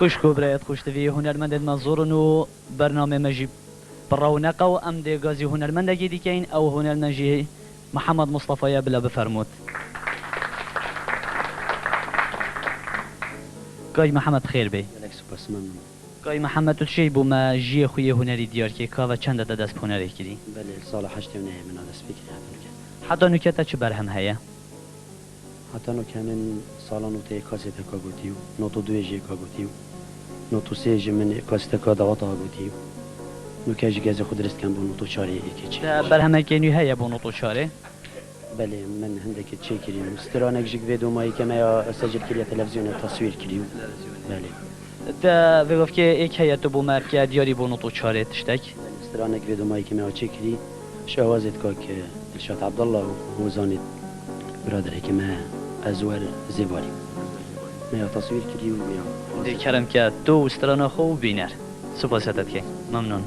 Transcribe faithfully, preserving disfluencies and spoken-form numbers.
Xwişk û birayet xweştivî, hunermendên me zor in û bernamê me jî bi rewneq e û em dê gazî hunermendekî dikeyin, ew hunermend jî Mihemed Mustafa ye, bila bifermût. Kay Mihemed, bi xêr bê. Gelek spas, memnun. Kay Mihemed, tu dişêy bo me jiyê xwe yê hunerî diyar kê, ka ve çend e te dest bi hunerê kirî? Belê, li sala heştê û nehê min a dest pê kirî, heta nûke. Heta nûke te çi berhem heye? Heta nûke min sala noteyê kasêteka gotî û noto duyê jê ka gotî û noto sê jî min kasêteka dawata gotî û nûke jî gezê xwe dirist kem bo noto çarê êkê çê. Te berhemekê nû heye bo noto çarê? Belê, min hindekî çêkirî û stranek jî vê domayî ke me ya secil kiriye televîzyonê teswîr kirî û. Belê. Te vê vefkê êk heye tu bo me bike diyarî bo noto çarê tiştek? Belê, stranek vê domayî ke me ya çêkirî, şehwazê dika ke Dilşad Abdullah û Hozanê biraderekê me Ezwer Zêbarî. Me ya taswîr kirî û ya. Dê kerem ke tu û strana xwe û bîner. Spas te dikin. Memnun.